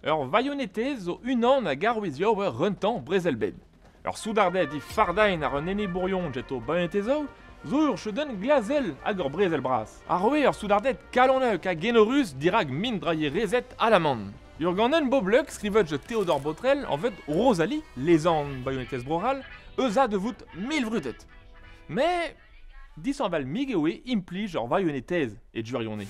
Ur vaionetez zo unan hag arouezioù ur runtañ brezel-bed. Ur soudarded e fardain ar un enebourion get o baionetezoù zo ur chedenn glazel hag ur brezel bras. Ar roe ur soudarded kalonek hag enorus dirak mindrailherezed alaman. Ur ganen boblek skrivet get Théodore Botrel anvet Rosalie, lezan baionetez broral, eus a de vout milvrudet. Mais dishañval mig eo e implij ur vaionetez e gwirionez.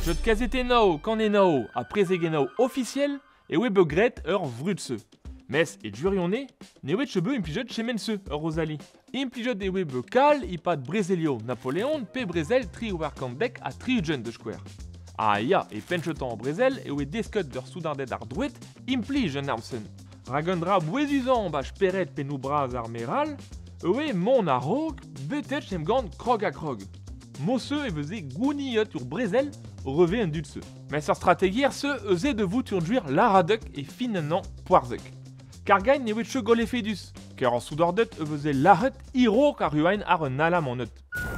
Get kazetennoù, kanennoù ha prezegennoù ofisiel e oe bet graet ur vrud-se. Mes e gwirionez ne oe ket bet implijet kement-se ur Rosalie. Implijet e oe bet kal e-pad brezelioù Napoleon pe brezel 1870 da skouer. Ah ya, e penn-kentañ ar brezel e oe desket d'ur soudarded ar droed implij an arm-sen. Rak un dra bouezusañ ba spered pennoù bras ar meral e oe mont a-raok betek emgann krog-ha-krog. Mod-se e veze gouniet ur brezel reve an dud-se. Mes ar strategiezh-se eus de vout ur gwir laradeg e fin an an poarzhek. Kargain ne oe ket gwall efedus, kar ar soudarded e veze lâret hiroc'h ar ruain ar un alamaned.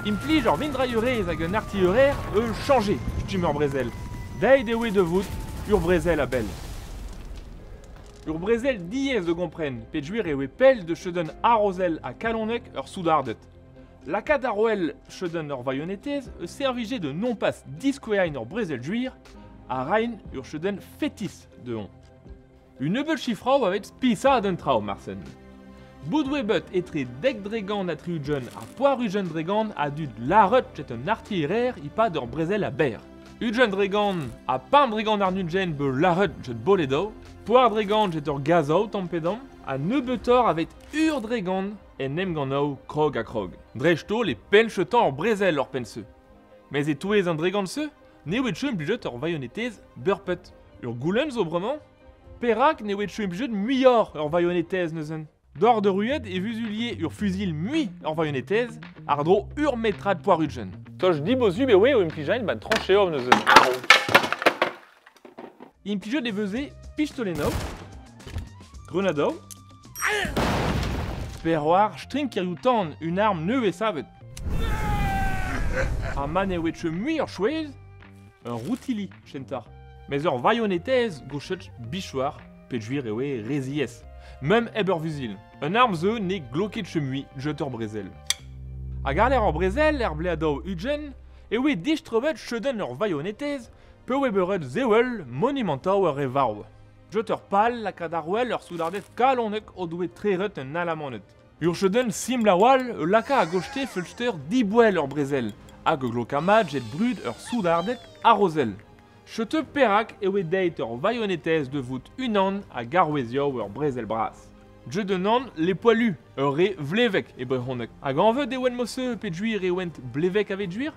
Implij ur vindrailherez hag un artillerer eus chañje stumm ur brezel. Deuet e oe de vout ur brezel a-bell. Ur brezel diaes da gompren, peogwir e oe pell de chedenn arozel ha kalonek ur soudarded. Lakaat ar roel chedenn ur vaionetez eus servije de nompas diskoueain ur brezel gwir a rain ur chedenn fetis de hon. Un nebeud chifraoù a vet spisaat un traoù marsen. Bout oe bet etre 10% ha 60 ha 80% a dud lâret get un artillerer e-pad ur brezel a-berr. 20% ha 25% bet lâret get boledoù, 4% get ur gazoù tamm pe damm, ha nebeutoc'h a vet 1% en emgannoù krog-ha-krog. Dreist-holl e penn-kentañ ur brezel ur penn-se. Mes e-touez an dregant-se, ne oe ket implijet ur vaionetez beurpet. Ur goulenn zo bremañ, perak ne oe ket implijet muioc'h ur vaionetez neuzen? D'or de rued e vuzulier ur fusil mui ur vaionetez àr-dro ur metrad 80. Toch dibosubl e oe o implijain ban trancheoù neuzen. Implijet e veze pistolennoù, grenadoù, peroar strinkerioù-tan un arm nevez savet. Ha ma ne oe ket mui ur chouez, ur routili kentoc'h. Mes ur vaionetez gochet bichoir peogwir e oe re ziaes. Mem hep ur vuzil. Un arm zo ne gloket ket mui get ur brezel. Hag àr-lerc'h ur brezel er bleadoù 20 e oe distroet chedenn ur vaionetez pe oe bet ret sevel monumantoù ur re varv. Get ur pal lakaat ar wel ur soudarded kalonek o doe treret un alamaned. Ur chedenn simpl a-walc'h e laka a-goste feulster diboell ur brezel, hag e gloka mat get brud ur soudarded arozel. Chetu perak e oe deuet ur vaionetez de vout unan hag arouezioù ur brezel bras. Get un anv les poilus, ur re vlevek e brezhoneg. Hag anvet e oent mod-se peogwir e oent blevek aveit gwir?